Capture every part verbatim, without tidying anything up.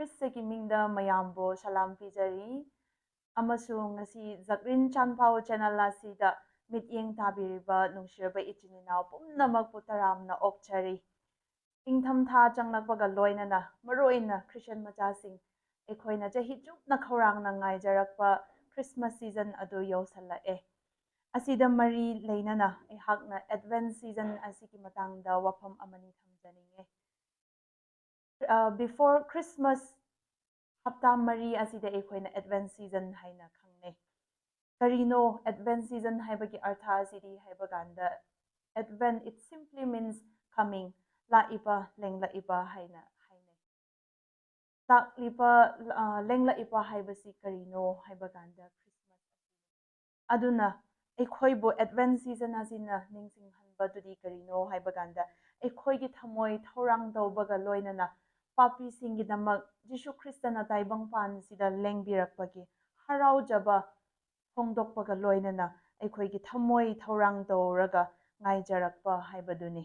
ꯈ꯭ꯔꯤꯁꯇꯒꯤ ꯃꯤꯡꯗ ꯃꯌꯥꯝꯕꯨ ꯁꯂꯥꯝ ꯄꯤꯖꯔꯤ, ꯑꯃꯁꯨꯡ ꯉꯁꯤ ꯖꯛꯔꯤꯟ ꯆꯥꯟꯐꯥꯎ ꯆꯦꯅꯦꯜ ꯑꯁꯤꯗ ꯃꯤꯠꯌꯦꯡ ꯇꯥꯕꯤꯔꯤꯕ ꯅꯨꯡꯁꯤꯔꯕ ꯏꯆꯤꯟ ꯏꯅꯥꯎ ꯄꯨꯝꯅꯃꯛꯄꯨ ꯇꯔꯥꯝꯅ ꯑꯣꯛꯆꯔꯤ꯫ ꯏꯪꯊꯝꯊꯥ ꯆꯪꯂꯛꯄꯒ ꯂꯣꯏꯅꯅ ꯃꯔꯨꯑꯣꯏꯅ ꯈ꯭ꯔꯤꯁꯇꯤꯌꯥꯟ ꯃꯆꯥꯁꯤꯡ ꯑꯩꯈꯣꯏꯅ ꯆꯍꯤ ꯆꯨꯞꯅ ꯈꯧꯔꯥꯡꯅ ꯉꯥꯏꯖꯔꯛꯄ ꯈ꯭ꯔꯤꯁꯃꯥꯁ ꯁꯤꯖꯟ ꯑꯗꯨ ꯌꯧꯁꯜꯂꯛꯑꯦ꯫ ꯑꯁꯤꯗ ꯃꯔꯤ ꯂꯩꯅꯅ ꯑꯩꯍꯥꯛꯅ ꯑꯦꯗꯚꯦꯟꯠ ꯁꯤꯖꯟ ꯑꯁꯤꯒꯤ ꯃꯇꯥꯡꯗ ꯋꯥꯐꯝ ꯑꯃꯅꯤ ꯊꯝꯖꯅꯤꯡꯉꯦ꯫ ꯕꯤꯐꯣꯔ ꯈ꯭ꯔꯤꯁꯃꯥꯁ ꯍꯞꯇꯥ ꯃꯔꯤ ꯑꯁꯤꯗ ꯑꯩꯈꯣꯏꯅ ꯑꯦꯗꯚꯦꯟꯠ ꯁꯤꯖꯟ ꯍꯥꯏꯅ ꯈꯪꯅꯩ꯫ ꯀꯔꯤꯅꯣ ꯑꯦꯗꯚꯦꯟꯠ ꯁꯤꯖꯟ ꯍꯥꯏꯕꯒꯤ ꯑꯔꯊ ꯑꯁꯤꯗꯤ ꯍꯥꯏꯕ ꯀꯥꯟꯗ, Advent, it simply means coming, ꯂꯥꯛꯏꯕ, ꯂꯦꯡꯂꯛꯏꯕ ꯍꯥꯏꯅ ꯍꯥꯏꯅꯩ꯫ ꯂꯥꯛꯂꯤꯕ, ꯑ, ꯂꯦꯡꯂꯛꯏꯕ ꯍꯥꯏꯕꯁꯤ ꯀꯔꯤꯅꯣ ꯍꯥꯏꯕ ꯀꯥꯟꯗ ꯈ꯭ꯔꯤꯁꯃꯥꯁ ꯑꯁꯤꯅꯤ꯫ ꯑꯗꯨꯅ ꯑꯩꯈꯣꯏꯕꯨ ꯑꯦꯗꯚꯦꯟꯠ ꯁꯤꯖꯟ ꯑꯁꯤꯅ ꯅꯤꯡꯁꯤꯡꯍꯟꯕꯗꯨꯗꯤ ꯀꯔꯤꯅꯣ ꯍꯥꯏꯕ ꯀꯥꯟꯗ, ꯑꯩꯈꯣꯏꯒꯤ ꯊꯃꯣꯏ ꯊꯧꯔꯥꯡ ꯇꯧꯕꯒ ꯂꯣꯏꯅꯅ ꯄꯥꯄꯤꯁꯤꯡꯒꯤꯗꯃꯛ ꯖꯤꯁꯨ ꯈ꯭ꯔꯤꯁꯇꯅ ꯇꯥꯏꯕꯪꯄꯥꯟꯁꯤꯗ ꯂꯦꯡꯕꯤꯔꯛꯄꯒꯤ ꯍꯔꯥꯎꯖꯕ ꯐꯣꯡꯗꯣꯛꯄꯒ ꯂꯣꯏꯅꯅ ꯑꯩꯈꯣꯏꯒꯤ ꯊꯃꯣꯏ ꯊꯧꯔꯥꯡ ꯇꯧꯔꯒ ꯉꯥꯏꯖꯔꯛꯄ ꯍꯥꯏꯕꯗꯨꯅꯤ꯫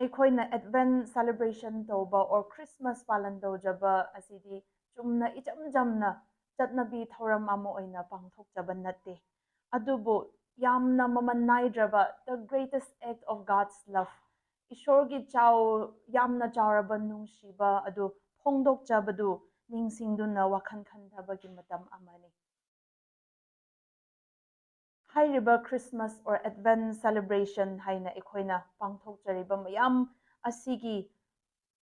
ꯑꯩꯈꯣꯏꯅ ꯑꯦꯗꯚꯦꯟꯠ ꯁꯦꯂꯦꯕ꯭ꯔꯦꯁꯟ ꯇꯧꯕ or ꯈ꯭ꯔꯤꯁꯃꯥꯁ ꯄꯥꯂꯟ ꯇꯧꯖꯕ ꯑꯁꯤꯗꯤ ꯆꯨꯝꯅ ꯏꯆꯝ ꯆꯝꯅ ꯆꯠꯅꯕꯤ ꯊꯧꯔꯝ ꯑꯃ ꯑꯣꯏꯅ ꯄꯥꯡꯊꯣꯛꯆꯕ ꯅꯠꯇꯦ, ꯑꯗꯨꯕꯨ ꯌꯥꯝꯅ ꯃꯃꯜ ꯅꯥꯏꯗ꯭ꯔꯕ, the greatest act of God's love, ꯏꯁꯣꯔꯒꯤ ꯆꯥꯎ-, ꯌꯥꯝꯅ ꯆꯥꯎꯔꯕ ꯅꯨꯡꯁꯤꯕ ꯑꯗꯨ ꯐꯣꯡꯗꯣꯛꯆꯕꯗꯨ ꯅꯤꯡꯁꯤꯡꯗꯨꯅ ꯋꯥꯈꯜ ꯈꯟꯊꯕꯒꯤ ꯃꯇꯝ ꯑꯃꯅꯤ꯫ ꯍꯥꯏꯔꯤꯕ ꯈ꯭ꯔꯤꯁꯃꯥꯁ or ꯑꯦꯗꯚꯦꯟꯠ ꯁꯦꯂꯦꯕ꯭ꯔꯦꯁꯟ ꯍꯥꯏꯅ ꯑꯩꯈꯣꯏꯅ ꯄꯥꯡꯊꯣꯛꯆꯔꯤꯕ ꯃꯌꯥꯝ ꯑꯁꯤꯒꯤ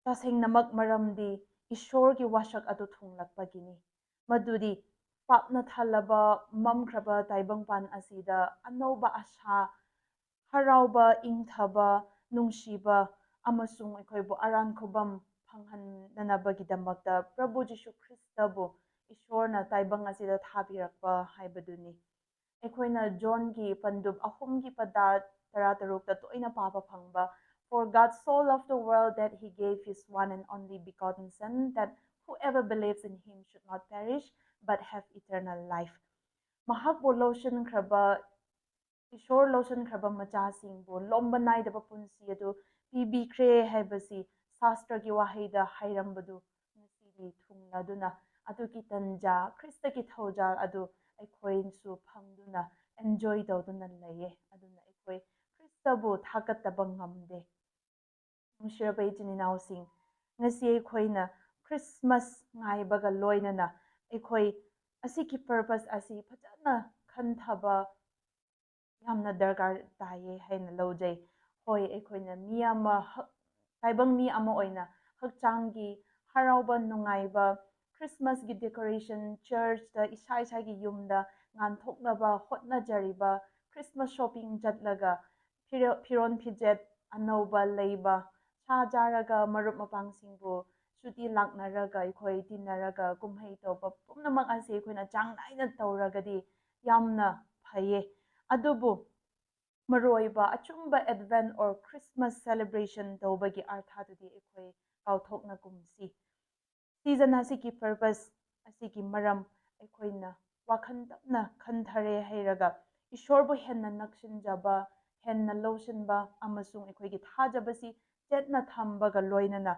ꯇꯁꯦꯡꯅꯃꯛ ꯃꯔꯝꯗꯤ ꯏꯁꯣꯔꯒꯤ ꯋꯥꯁꯛ ꯑꯗꯨ ꯊꯨꯡꯂꯛꯄꯒꯤꯅꯤ꯫ ꯃꯗꯨꯗꯤ ꯄꯥꯞꯅ ꯊꯜꯂꯕ ꯃꯝꯈ꯭ꯔꯕ ꯇꯥꯏꯕꯪꯄꯥꯟ ꯑꯁꯤꯗ ꯑꯅꯧꯕ ꯑꯁꯥ, ꯍꯔꯥꯎꯕ, ꯏꯪꯊꯕ, ꯅꯨꯡꯁꯤꯕ ꯑꯃꯁꯨꯡ ꯑꯩꯈꯣꯏꯕꯨ ꯑꯔꯥꯟ ꯈꯨꯕꯝ ꯐꯪꯍꯟꯅꯅꯕꯒꯤꯗꯃꯛꯇ ꯄ꯭ꯔꯚꯨ ꯖꯤꯁꯨ ꯈ꯭ꯔꯤꯁꯇꯕꯨ ꯏꯁꯣꯔꯅ ꯇꯥꯏꯕꯪ ꯑꯁꯤꯗ ꯊꯥꯕꯤꯔꯛꯄ ꯍꯥꯏꯕꯗꯨꯅꯤ꯫ ꯑꯩꯈꯣꯏꯅ ꯖꯣꯟꯒꯤ ꯄꯟꯗꯨꯞ ꯑꯍꯨꯝꯒꯤ ꯄꯗ ꯇꯔꯥꯇꯔꯨꯛꯇ ꯇꯣꯏꯅ ꯄꯥꯕ ꯐꯪꯕ, "For God so loved the world that he gave his one and only begotten Son, that whoever believes in him should not perish but have eternal life." ꯃꯍꯥꯛꯄꯨ ꯂꯧꯁꯤꯟꯈ꯭ꯔꯕ, ꯏꯁꯣꯔ ꯂꯧꯁꯤꯟꯈ꯭ꯔꯕ ꯃꯆꯥꯁꯤꯡꯕꯨ ꯂꯣꯝꯕ ꯅꯥꯏꯗꯕ ꯄꯨꯟꯁꯤ ꯑꯗꯨ ꯄꯤꯕꯤꯈ꯭ꯔꯦ ꯍꯥꯏꯕꯁꯤ ꯁꯥꯁꯇ꯭ꯔꯒꯤ ꯋꯥꯍꯩꯗ ꯍꯥꯏꯔꯝꯕꯗꯨ ꯉꯁꯤꯗꯤ ꯊꯨꯡꯂꯗꯨꯅ, ꯑꯗꯨꯒꯤ ꯇꯟꯖꯥ, ꯈ꯭ꯔꯤꯁꯇꯒꯤ ꯊꯧꯖꯥꯜ ꯑꯗꯨ ꯑꯩꯈꯣꯏꯁꯨ ꯐꯪꯗꯨꯅ enjoy ꯇꯧꯗꯨꯅ ꯂꯩꯌꯦ꯫ ꯑꯗꯨꯅ ꯑꯩꯈꯣꯏ ꯈ꯭ꯔꯤꯁꯇꯕꯨ ꯊꯥꯒꯠꯇꯕ ꯉꯝꯗꯦ꯫ ꯅꯨꯡꯁꯤꯔꯕ ꯏꯆꯤꯟ ꯏꯅꯥꯎꯁꯤꯡ, ꯉꯁꯤ ꯑꯩꯈꯣꯏꯅ ꯈ꯭ꯔꯤꯁꯃꯥꯁ ꯉꯥꯏꯕꯒ ꯂꯣꯏꯅꯅ ꯑꯩꯈꯣꯏ ꯑꯁꯤꯒꯤ purpose ꯑꯁꯤ ꯐꯖꯅ ꯈꯟꯊꯕ ꯌꯥꯝꯅ ꯗꯔꯀꯥꯔ ꯇꯥꯏꯌꯦ ꯍꯥꯏꯅ ꯂꯧꯖꯩ꯫ ꯍꯣꯏ, ꯑꯩꯈꯣꯏꯅ ꯃꯤ ꯑꯃ ꯍꯛ-, ꯇꯥꯏꯕꯪ ꯃꯤ ꯑꯃ ꯑꯣꯏꯅ ꯍꯛꯆꯥꯡꯒꯤ ꯍꯔꯥꯎꯕ, ꯅꯨꯡꯉꯥꯏꯕ, ꯈ꯭ꯔꯤꯁꯃꯥꯁꯀꯤ decoration, churchꯇ ꯏꯁꯥ ꯏꯁꯥꯒꯤ ꯌꯨꯝꯗ ꯉꯥꯟꯊꯣꯛꯅꯕ ꯍꯣꯠꯅꯖꯔꯤꯕ, ꯈ꯭ꯔꯤꯁꯃꯥꯁ shopping ꯆꯠꯂꯒ ꯐꯤꯔꯣ-, ꯐꯤꯔꯣꯟ ꯐꯤꯖꯦꯠ ꯑꯅꯧꯕ ꯂꯩꯕ, ꯁꯥ ꯆꯥꯔꯒ ꯃꯔꯨꯞ ꯃꯄꯥꯡꯁꯤꯡꯕꯨ ꯁꯨꯇꯤ ꯂꯥꯛꯅꯔꯒ ꯑꯩꯈꯣꯏ ꯇꯤꯟꯅꯔꯒ ꯀꯨꯝꯍꯩ ꯇꯧꯕ ꯄꯨꯝꯅꯃꯛ ꯑꯁꯤ ꯑꯩꯈꯣꯏꯅ ꯆꯥꯡ ꯅꯥꯏꯅ ꯇꯧꯔꯒꯗꯤ ꯌꯥꯝꯅ ꯐꯩꯌꯦ꯫ ꯑꯗꯨꯕꯨ ꯃꯔꯨꯑꯣꯏꯕ ꯑꯆꯨꯝꯕ Advent or Christmas celebration ꯇꯧꯕꯒꯤ ꯑꯔꯊꯥꯗꯨꯗꯤ ꯑꯩꯈꯣꯏ ꯀꯥꯎꯊꯣꯛꯅꯒꯨꯝꯁꯤ꯫ Season ꯑꯁꯤꯒꯤ purpose ꯑꯁꯤꯒꯤ ꯃꯔꯝ ꯑꯩꯈꯣꯏꯅ ꯋꯥꯈꯜ ꯇꯞꯅ ꯈꯟꯊꯔꯦ ꯍꯥꯏꯔꯒ ꯏꯁꯣꯔꯕꯨ ꯍꯦꯟꯅ ꯅꯛꯁꯤꯟꯖꯕ, ꯍꯦꯟꯅ ꯂꯧꯁꯤꯟꯕ ꯑꯃꯁꯨꯡ ꯑꯩꯈꯣꯏꯒꯤ ꯊꯥꯖꯕꯁꯤ ꯆꯦꯠꯅ ꯊꯝꯕꯒ ꯂꯣꯏꯅꯅ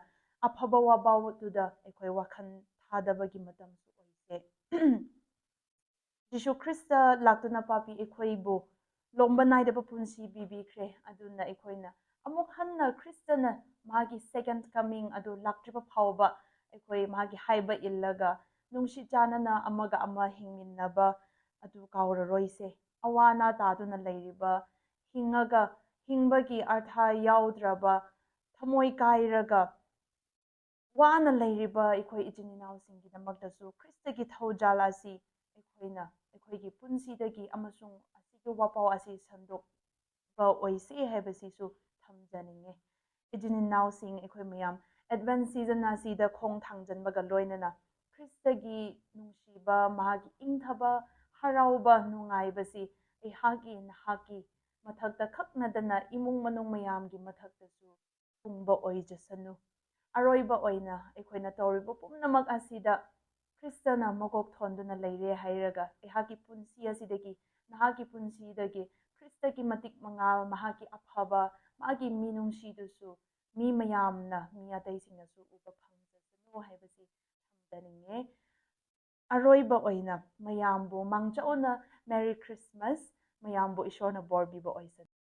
ꯑꯐꯕ ꯋꯥꯕꯥꯎꯗꯨꯗ ꯑꯩꯈꯣꯏ ꯋꯥꯈꯜ ꯊꯥꯗꯕꯒꯤ ꯃꯇꯝꯁꯨ ꯑꯣꯏꯁꯦ꯫ ꯖꯤꯁꯨ ꯈ꯭ꯔꯤꯁꯇ ꯂꯥꯛꯇꯨꯅ ꯄꯥꯄꯤ ꯑꯩꯈꯣꯏꯕꯨ ꯂꯣꯝꯕ ꯅꯥꯏꯗꯕ ꯄꯨꯟꯁꯤ ꯄꯤꯕꯤꯈ꯭ꯔꯦ꯫ ꯑꯗꯨꯅ ꯑꯩꯈꯣꯏꯅ ꯑꯃꯨꯛ ꯍꯟꯅ ꯈ꯭ꯔꯤꯁꯇꯅ ꯃꯥꯒꯤ second coming ꯑꯗꯨ ꯂꯥꯛꯇ꯭ꯔꯤꯕ ꯐꯥꯎꯕ ꯑꯩꯈꯣꯏ ꯃꯥꯒꯤ ꯍꯥꯏꯕ ꯏꯜꯂꯒ ꯅꯨꯡꯁꯤ ꯆꯥꯟꯅꯅ ꯑꯃꯒ ꯑꯃ ꯍꯤꯡꯃꯤꯟꯅꯕ ꯑꯗꯨ ꯀꯥꯎꯔꯔꯣꯏꯁꯦ꯫ ꯑꯋꯥ ꯑꯅꯥ ꯇꯥꯗꯨꯅ ꯂꯩꯔꯤꯕ, ꯍꯤꯡꯉꯒ ꯍꯤꯡꯕꯒꯤ ꯑꯔꯊ ꯌꯥꯎꯗ꯭ꯔꯕ, ꯊꯃꯣꯏ ꯀꯥꯏꯔꯒ ꯋꯥꯅ ꯂꯩꯔꯤꯕ ꯑꯩꯈꯣꯏ ꯏꯆꯤꯟ ꯏꯅꯥꯎꯁꯤꯡꯒꯤꯗꯃꯛꯇꯁꯨ ꯈ꯭ꯔꯤꯁꯇꯒꯤ ꯊꯧꯖꯥꯜ ꯑꯁꯤ ꯑꯩꯈꯣꯏꯅ ꯑꯩꯈꯣꯏꯒꯤ ꯄꯨꯟꯁꯤꯗꯒꯤ ꯑꯃꯁꯨꯡ ꯑꯁꯤꯒꯤ ꯋꯥꯄꯥꯎ ꯑꯁꯤ ꯁꯟꯗꯣꯛꯄ ꯑꯣꯏꯁꯤ ꯍꯥꯏꯕꯁꯤꯁꯨ ꯊꯝꯖꯅꯤꯡꯉꯤ꯫ ꯏꯆꯤꯟ ꯏꯅꯥꯎꯁꯤꯡ ꯑꯩꯈꯣꯏ ꯃꯌꯥꯝ Advent season ꯑꯁꯤꯗ ꯈꯣꯡ ꯊꯥꯡꯖꯟꯕꯒ ꯂꯣꯏꯅꯅ ꯈ꯭ꯔꯤꯁꯇꯒꯤ ꯅꯨꯡꯁꯤꯕ, ꯃꯍꯥꯛꯀꯤ ꯏꯪꯊꯕ, ꯍꯔꯥꯎꯕ, ꯅꯨꯡꯉꯥꯏꯕꯁꯤ ꯑꯩꯍꯥꯛꯀꯤ, ꯅꯍꯥꯛꯀꯤ ꯃꯊꯛꯇ ꯈꯛ ꯅꯠꯇꯅ ꯏꯃꯨꯡ ꯃꯅꯨꯡ ꯃꯌꯥꯝꯒꯤ ꯃꯊꯛꯇꯁꯨ ꯊꯨꯡꯕ ꯑꯣꯏꯖꯁꯅꯨ꯫ ꯑꯔꯣꯏꯕ ꯑꯣꯏꯅ ꯑꯩꯈꯣꯏꯅ ꯇꯧꯔꯤꯕ ꯄꯨꯝꯅꯃꯛ ꯑꯁꯤꯗ ꯈ꯭ꯔꯤꯁꯇꯅ ꯃꯀꯣꯛ ꯊꯣꯟꯗꯨꯅ ꯂꯩꯔꯦ ꯍꯥꯏꯔꯒ ꯑꯩꯍꯥꯛꯀꯤ ꯄꯨꯟꯁꯤ ꯑꯁꯤꯗꯒꯤ, ꯅꯍꯥꯛꯀꯤ ꯄꯨꯟꯁꯤꯗꯒꯤ ꯈ꯭ꯔꯤꯁꯇꯒꯤ ꯃꯇꯤꯛ ꯃꯉꯥꯜ, ꯃꯍꯥꯛꯀꯤ ꯑꯐꯕ, ꯃꯥꯒꯤ ꯃꯤꯅꯨꯡꯁꯤꯗꯨꯁꯨ ꯃꯤ ꯃꯌꯥꯝꯅ, ꯃꯤ ꯑꯇꯩꯁꯤꯡꯅꯁꯨ ꯎꯕ ꯐꯪꯖꯁꯅꯨ ꯍꯥꯏꯕꯁꯤ ꯊꯝꯖꯅꯤꯡꯉꯦ꯫ ꯑꯔꯣꯏꯕ ꯑꯣꯏꯅ ꯃꯌꯥꯝꯕꯨ ꯃꯥꯡꯖꯧꯅ Merry Christmas, ꯃꯌꯥꯝꯕꯨ ꯏꯁꯣꯔꯅ ꯕꯣꯔ ꯄꯤꯕ ꯑꯣꯏꯁꯅꯨ꯫